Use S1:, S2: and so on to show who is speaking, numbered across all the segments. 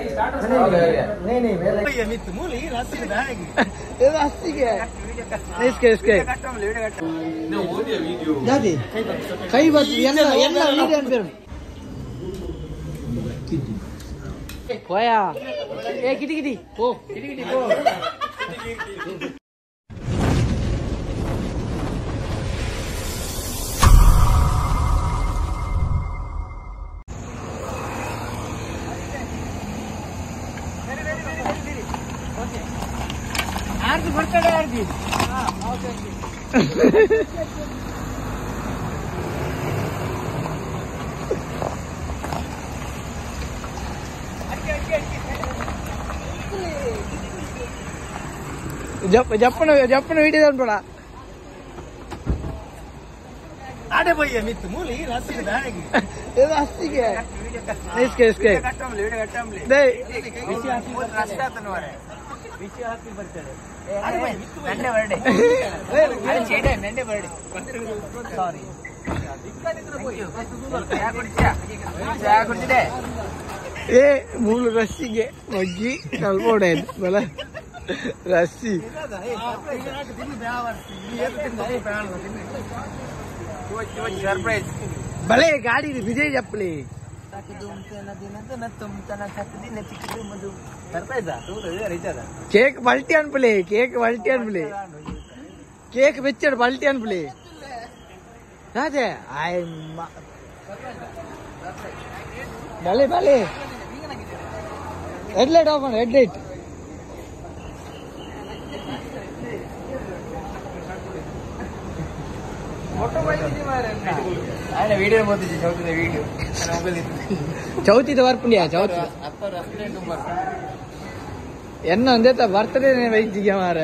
S1: नहीं नहीं मेरा ये मित मूल ये रास्ते में आएगी ये रास्ते के इसके इसके दादी कई बात ये ना वीडियो अन पे कोया ए किटी किटी ओ किटी किटी ओ आरती बर्थडे आरती हां ओके जप जपन जपन वीडियो दन पड़ा आड़े भैया मित मूल ये रास्ते में आएगी ये रास्ते के इसके इसके नहीं
S2: रास्ता तनवारे विश हैप्पी बर्थडे अरे भाई नन्हे बर्थडे अरे चेडे नन्हे बर्थडे सॉरी चा कुடிச்சிடே
S1: ए मूल रस्सी के मग्गी कलपोडे बला रस्सी
S2: सरप्राइज
S1: भले गाड़ी विजय चप्पली केक पलटी अनपले केक पलटी अनपले केक बेचड़ पलटी अनपले राजे आई भले भले red light off red light
S2: video video
S1: Chauthi वर्पुंडिया चौथी என்ன வந்து பர்த்டே வைச்சிக்க மாற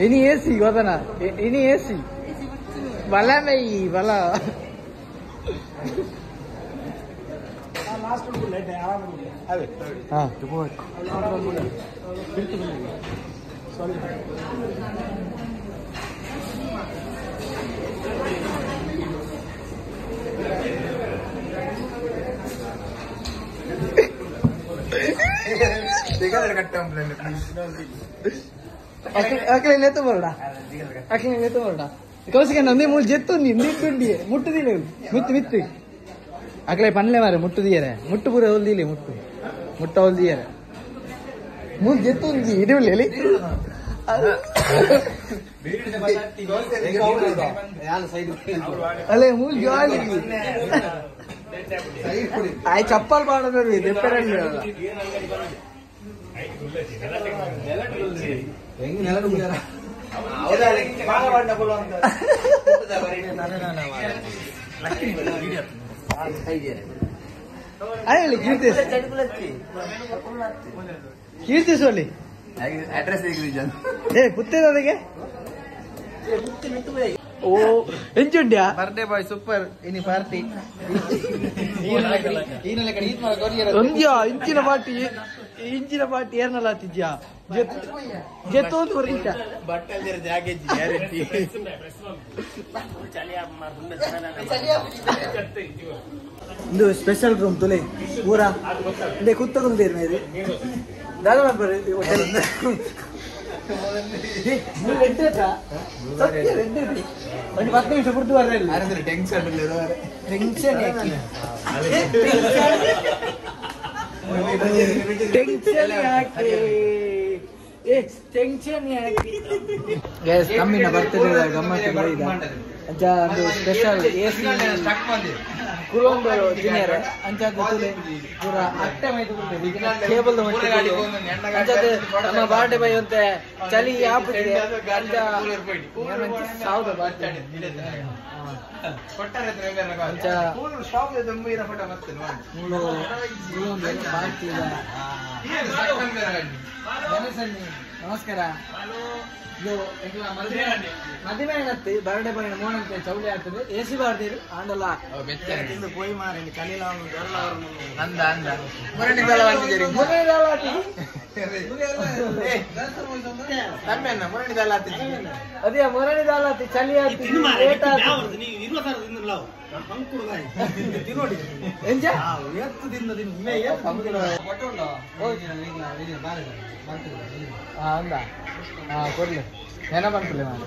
S1: இனி ஏசி கோதனா இனி ஏசி பலமை பல అక్కడ నేతో బరడా అక్కడ నేతో బరడా కౌశిక నంది మూడు జెత్తుంది నిండి ముట్టు తీయలేదు మిత్తు మిత్తు అక్కడ పనిలే మరి ముట్టు తీయరే ముట్టు పూర ఎవరు తీయలే ముట్టు ముట్టు ఎవరు తీయరే మూడు జెత్తుంది ఇటు లేలి అలే మూడు జాలి అవి చప్పాలు పాడతారు చెప్పారండి. ಕೀರ್ತಿ ಸೋಲಿ
S2: ಅಡ್ರೆಸ್
S1: ಏ ಪುತ್ತೇದಕ್ಕೆ ಓ ಎಂಚುಂಡ್ಯಾ
S2: ಬರ್ಡೇ ಬಾಯ್ ಸೂಪರ್ ಇನಿ ಪಾರ್ಟಿ
S1: ಒಂದ್ಯಾ ಇಂಚಿನ ಪಾರ್ಟಿ ಇಂಚಿನ ಪಾರ್ಟಿ ಏರ್ನಲ್ಲ ಆತಿದ್ಯಾ ಜೆತ್ತೋದು ಬರೀತ
S2: ಬಟ್ಟೆ ಜಾಗೇಜ್ ಗ್ಯಾರಂಟಿ
S1: ಇಂದು ಸ್ಪೆಷಲ್ ರೂಮ್ ತುಲೆ ಪೂರಾ ಇಂದೆ ಕುತ್ತಗೊಂದೇರು ಮೇರಿ ದಾದ ಮಾಡ್ಬಾರೆ ಹೋಟೆಲ್ ಒಂದು 10 ನಿಮಿಷ ಬಿಟ್ಟು ಬರ್ರಿ.
S2: ಟೆನ್ಷನ್
S1: ಟೆನ್ಷನ್ ಟೆನ್ಷನ್ ಯಾಕೆ ಟೆನ್ಷನ್ ಯಾಕೆ? ಗೈಸ್ ಕಮ್ಮಿನ ಬರ್ತಡೇ ಗಮ್ಮತ್ತು ಬೈದ ಅಂಚ ಒಂದು ಸ್ಪೆಷಲ್ ಎಸಿ ಕುಲೊಂಬರು ಜೂನಿಯರ್ ಅಂಚ ತುಲೆ ಪೂರ ಅಟ್ಟೆ ಮೈತು ಕೇಬಲ್ ಅಂಚ ನಮ್ಮ ಬಾರ್ಡೆ ಬೈ ಅಂತೆ ಚಳಿ ಆಪುದೆ ಅಂಚ ಸಾವುದ ಬಾರ್ಡೆ ಅಂಚ ನಮಸ್ಕಾರ. ಮದಿಮೆ ಏನತ್ತೆ ಬರ್ಡೆ ಬೈ ಮೋನಂತೆ ಚೌಳಿ ಆಗ್ತದೆ ಎಸಿ ಬಾರ್ದಿರು ಆಂಡಲ
S2: ಅಂದ ಅಂದ
S1: ಅದೇ ಮೊರಣಿ ದಾಲಾತಿ ಚಳಿ ಆತಿ ಲೇಟ್ ಆತಿ ಎಂಜ ಹಾ ಅಂದ ಹಾ ಕೊಡ್ಲಿ ನೆನ ಬಂದ್ಕೊಡ್ಲಿ ನಾನು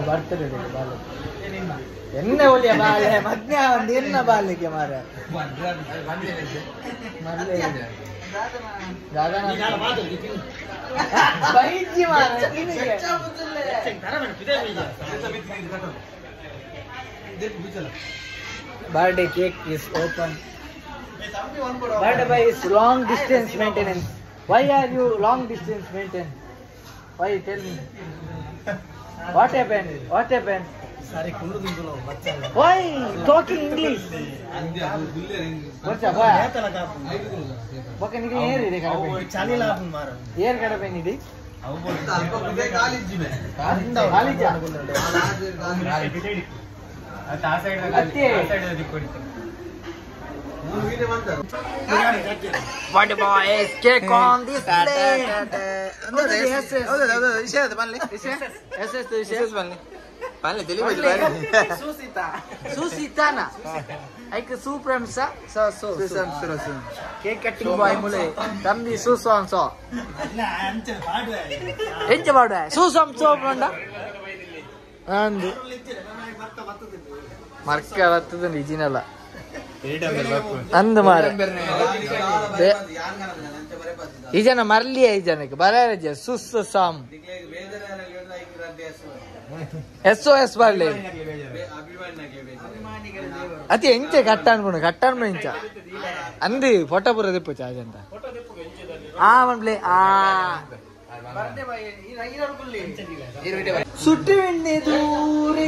S1: ಬರ್ತದೆ ಬಾಲೆ ಎಣ್ಣೆ ಒಲಿಯ ಬಾಲೆ ಮಧ್ಯ ಒಂದು ಎನ್ನ ಬಾಲಿಗೆ ಮಾರ ಬೈಜಿ ಮಾರ Birthday cake is open. Birthday boy is long distance maintenance. Why are you long distance maintenance? Why tell me? What happened? What happened? Why talking English? What's up? Okay, you can hear it. Air ಕಡಪೆ What boys cake on this plate? Susitana. Ike Supremsa so so. Cake cutting boy mule. Tambi Susan so. ಎಂಚ ಪಾಡುವೆ ಸೂಸಂ ಸೋ ಪಂಡ ಅಂದು ಮರ್ಕ ಬರ್ತದೆ ನಿಜಿನಲ್ಲ ಅಂದು ಮಾರ ಈ ಜನ ಮರ್ಲಿಯ ಈ ಜನಕ್ಕೆ ಬರ ಸುಸ್ ಸಾಮ್ ಎಸ್ ಓ ಎಸ್ ಬರ್ಲಿ ಅತಿ ಎಂಚೆ ಕಟ್ಟ ಅನ್ಕೊಂಡು ಕಟ್ಟ ಅನ್ಕೊಂಡು ಇಂಚ ಅಂದು ಫೋಟೋ ಪೂರ ದಿಪ್ಪು ಚಾರ್ಜ್ ಅಂತ ಆ ಮನ್ಪ್ಲೆ ಆ ಸುಟ್ಟು ಎಣ್ಣೆ ದೂರಿ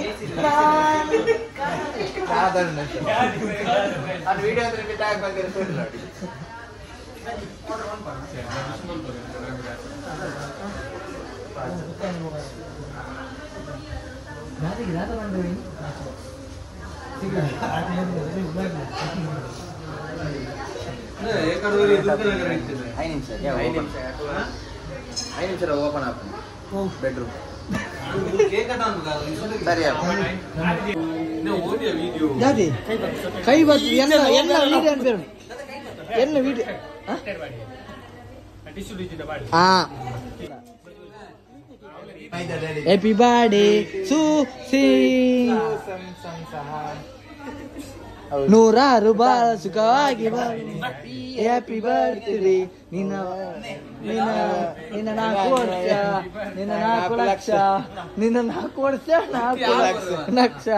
S2: ಓಪನ್ ಆಪು ಬೆಡ್ರೂಮ್ ಸರಿ
S1: ಕೈ ಬತ್ತು ಎಲ್ಲ ಎಲ್ಲ ವೀಡಿಯೋ ಅನ್ಪೇರು ಎಲ್ಲ ವೀಡಿಯೋ ಹಾ ಹ್ಯಾಪಿ ಬರ್ತ್ಡೇ ಸೂಸಿ ನೂರಾರು ಬಾಳ ಸುಖವಾಗಿ ಹ್ಯಾಪಿ ಬರ್ತ್ಡೇ ನಿನ್ನ ನಿನ್ನ ನಿನ್ನ 4 ವರ್ಷ ನಿನ್ನ 4 ಲಕ್ಷ ನಿನ್ನ 4 ವರ್ಷ 4 ಲಕ್ಷ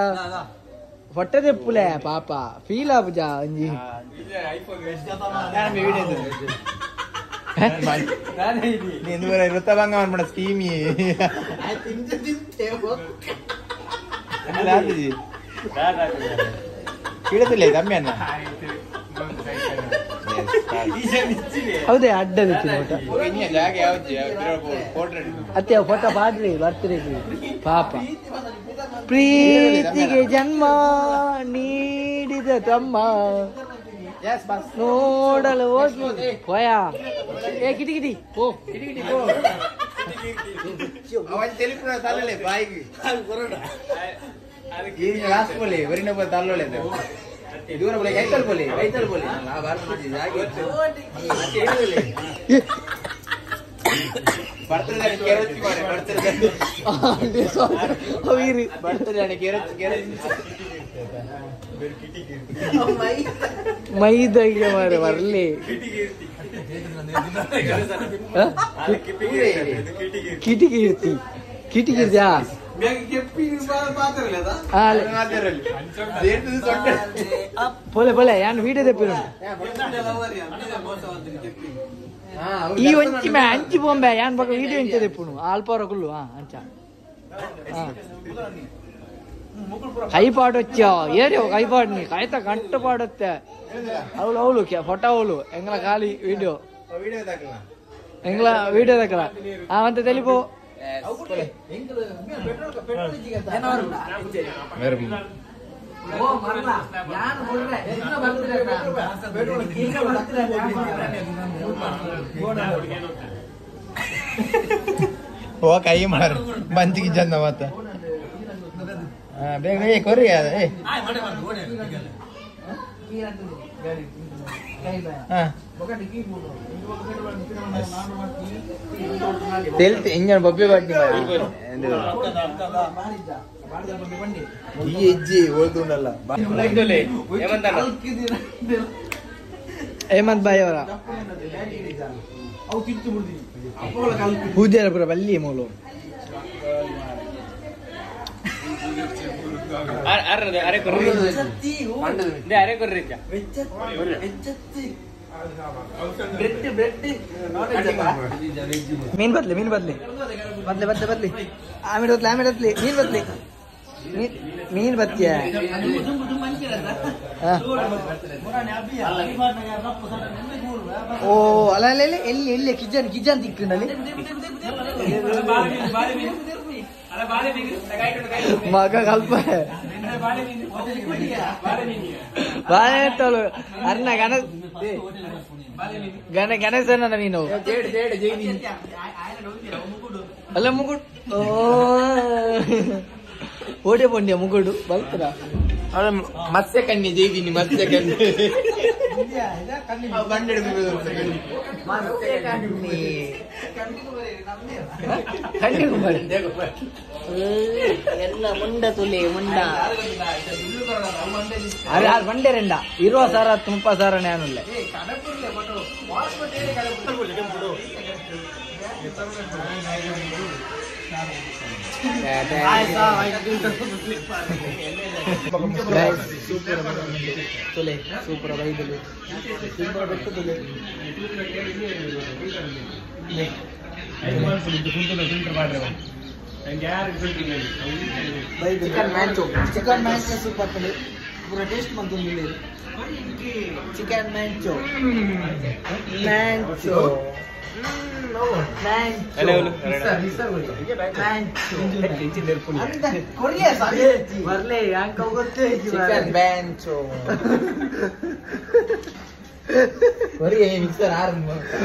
S1: ಹೊಟ್ಟೆ ತೆಪ್ಪುಲೆ ಪಾಪ ಫೀಲ್ ಆಪುಜ ಅಂಜಿ
S2: ಸ್ಕೀಮಿ
S1: ಹೌದೇ ಅಡ್ಡದ ಅತ್ತೆ ಫೋಟೋ ಪಾಡ್ರಿ ಬರ್ತೀರಿ ಪಾಪ ಪ್ರೀತಿಗೆ ಜನ್ಮ ನೀಡಿದ ತಮ್ಮ ನೋಡಲು ಹೋಗಿ ಹೋಯಾ ಏ ಕಿಟಿ ಕಿಟಿ ಓ ಮೈದಾಗೆ ಮಾರೆ ಬರ್ಲಿ ಕಿಟಿಕೀರ್ತಿ ಕಿಟಿಕೀರ್ತಿಯಾ ಪೋಲೆ ಪೋಲೆ ಯಾನ್ ವೀಡಿಯೋ ತೆಪ್ಪಿರು ಈ ಒಂಚಿ ಮೇ ಅಂಚಿ ಬೊಂಬೆ ಯಾನ್ ಬಕ ವೀಡಿಯೋ ಇಂಚ ತೆಪ್ಪುನು ಆಲ್ಪಾರ ಕುಲ್ಲು ಹಾ ಅಂಚ ಕೈ ಪಾಡೊಚ್ಚ ಏರಿಯೋ ಕೈ ಪಾಡ್ನಿ ಕಾಯ್ತ ಗಂಟು ಪಾಡತ್ತೆ ಅವಳು ಅವಳು ಫೋಟೋ ಅವಳು ಎಂಗ್ಲ ಖಾಲಿ ವೀಡಿಯೋ ಎಂಗ್ಲ ವೀಡಿಯೋ ತಕಲ ಆ ಮತ್ತೆ ತೆಲಿಪು ಓ ಮರ್ಲ ಯಾನ್ ಬುಡ್ರೆ ಇನ್ನ ಬರ್ತಿರ ಇನ್ನ ಬರ್ತಿರ
S3: ಓ ಕೈ ಮಾರು ಬಂಚಿಗೆ ಚಂದ ಮತ್ತ ಬೇಗ ಬೇಗ ಕೊರಿ ಏ ತೆಲ್ತಿ ಇಂಜನ್ ಬಬ್ಬೆ ಬಾಟಿ ಈ ಹೆಜ್ಜೆ ಓಳ್ತುಂಡಲ್ಲ
S1: ಹೇಮಂತ್ ಬಾಯ್ ಅವರ ಪೂಜಾರಪುರ ಬಲ್ಲಿ ಮೂಲು ಮೀನ್ ಬದ್ಲಿ ಮೀನ್ ಬದ್ಲಿ ಬದ್ಲಿ ಬದ್ಲಿ ಬದ್ಲಿ ಆಮೇಲೆ ಬದ್ಲಿ ಆಮೇಲೆ ಬದ್ಲಿ ಮೀನ್ ಬದ್ಲಿ ಮೀನ್ ಬತ್ತಿಯ ಓ ಅಲ್ಲ ಅಲ್ಲ ಎಲ್ಲಿ ಎಲ್ಲಿ ಕಿಜನ್ ಕಿಜನ್ ತಿಕ್ಕಂಡಲ್ಲಿ ಮಗ ಕಲ್ಪ ಬಾಳೆ ಅರ್ಣ ಗಣ ಗಣ ಗಣೇಶನ ನೀನು ಅಲ್ಲ ಮುಗುಡ್ ಓ ಓಡೆ ಪೊಂಡ್ಯ ಮುಗುಡು ಬಲ್ತರ
S3: ಮತ್ಸ್ಯ ಕನ್ಯೆ ಜೈದಿನಿ ಮತ್ಸ್ಯ ಕನ್ಯೆ
S1: ಎಲ್ಲ ಮುಂಡ ತುಲಿ ಮುಂಡ ಅರೆ ಬಂಡೆ ರೆಂಡ ಇರುವ ಸಾರ ತುಪ್ಪ ಸಾರ ನ್ಯಾನುಲ್ಲೆ ಸೂಪರ್ ತುಲೆ ಸೂಪರ್ ಬೈದಲು ಸೂಪರ್ ಬೆಟ್ಟು ತುಲೆ chicken manchow chicken manchow super ತುಲೆ ಪೂರ ಟೇಸ್ಟ್ ಮಂತುಂದು ಚಿಕನ್ ಮ್ಯಾಂಚೋ ಮ್ಯಾಂಚೋ
S3: ಚಿಕನ್ ಬ್ಯಾಂಚೋ ಮಿಕ್ಸರ್ ಆರಂಭ
S1: ತುಲೆ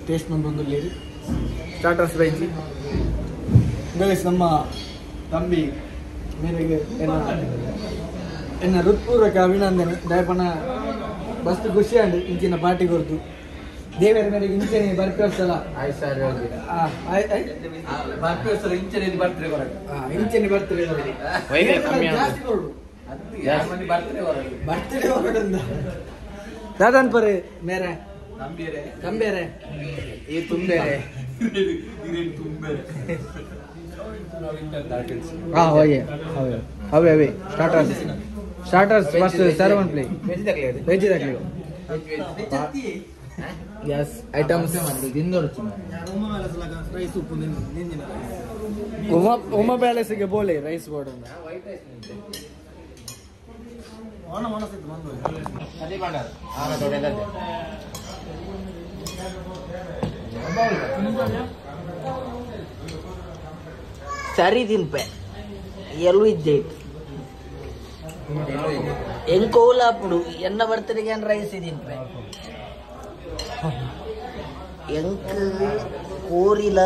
S1: ಟೇಸ್ಟ್ ಬಂದು ಸ್ಟಾರ್ಟರ್ಸ್ ಬೈಜಿ ಗೈಸ್ ನಮ್ಮ ತಂಬಿ ಮೇರೆಗೆ ಎನ್ನ ಹೃತ್ಪೂರ್ವಕ ಅಭಿನಂದನೆ ದಯಪಣ ಬಸ್ತು ಖುಷಿ ಅಂಡ್ ಇಂಚಿನ ಪಾರ್ಟಿ ಕೊಡ್ತು ದೇವರ ಮೇರೆಗೆ ಇಂಚನೆ ಬರ್ಪೇರ್ಸಲ ಇಂಚನೆ ಬರ್ತಡೆ ಜಾಸ್ತಿ ಕೊಡು ಬರ್ತಡೇ ಹೊರಡು ದಾದನ್ ಪರೆ ಮೇರೆ ಕಂಬೇರೆ
S3: ಈ ತುಂಬೇರೆ
S1: ಹಾ ಹೋಗಿ ಅವೇ ಅವೇ starters Starters first serve play veg ತಕ್ಲಿ S items Uma Uma ಪ್ಯಾಲೇಸ್ಗೆ ಬೋಲೆ ರೈಸ್ ಬೋರ್ಡ್
S2: ಸರಿ ತಿನ್ಪೆ ಎಲ್ಲೂ ಇದ್ದೆ ಎಂಕೋಲಾಪುಡು ಎನ್ನ ಬರ್ತಡೆಗೆ ರೈಸ್ ತಿನ್ಪೆ ಎಂಕ್ ಕೋರಿಲ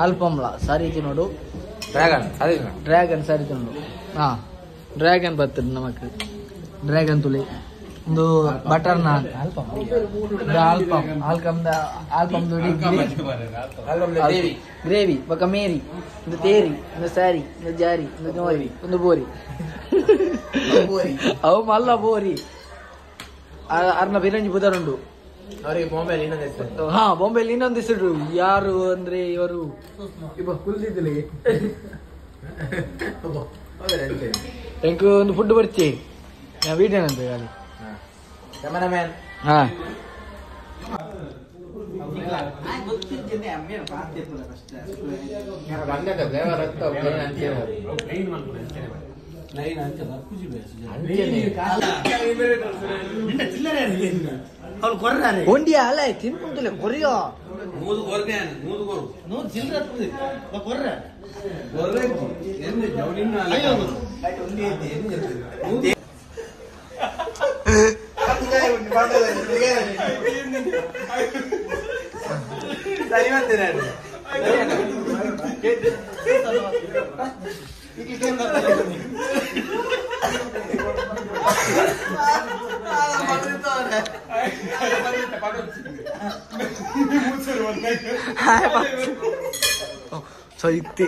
S2: ಆಲ್ಪಂಲ ಸರಿ ತಿನ್ನೋಡು
S3: ಡ್ರ್ಯಾಗನ್ ಅದೇ
S1: ಡ್ರ್ಯಾಗನ್ ಸರಿ ತಿನ್ನೋಡು ಹಾ ಡ್ರ್ಯಾಗನ್ ಬರ್ತದೆ ನಮಕ್ ಡ್ರ್ಯಾಗನ್ ತುಳಿ ಒಂದು ಬಟರ್ ನಾನ್ ಆಲ್ಪಮ್ ಆಲ್ಪಮ್ ಆಲ್ಕಮ್ ಆಲ್ಪಮ್ ಗ್ರೇವಿ ಬೊಕ ಮೇರಿ ಒಂದು ತೇರಿ ಒಂದು ಸ್ಯಾರಿ ಒಂದು ಜಾರಿ ಒಂದು ನೋರಿ ಒಂದು ಬೋರಿ ಅವು ಮಲ್ಲ ಬೋರಿ ಅರ್ನ ಬಿರಂಜಿ ಬುದರುಂಡು
S3: ಅವರಿಗೆ ಬಾಂಬೆ ಇನ್ನೊಂದು ಹೆಸರು
S1: ಹಾ ಬಾಂಬೆಲಿ ಇನ್ನೊಂದು ಹೆಸರು ಯಾರು ಅಂದ್ರೆ ಇವರು ಇಬ್ಬ ಕುಲ್ದಿದ್ದಲಿಗೆ ಎಂಕ್ ಒಂದು ಫುಡ್ ಬರ್ತಿ ನಾ ವೀಡಿಯೋ ಅಂತ ಖಾಲಿ
S3: ಕ್ಯಾಮರಾಮ್ಯಾನ್
S1: ಹಾ ಒಂಡಿಯ ಅಲ್ಲ ತಿನ್ಕೊಂತಲೆ ಕೊರಿಯೋ ಸೈತಿ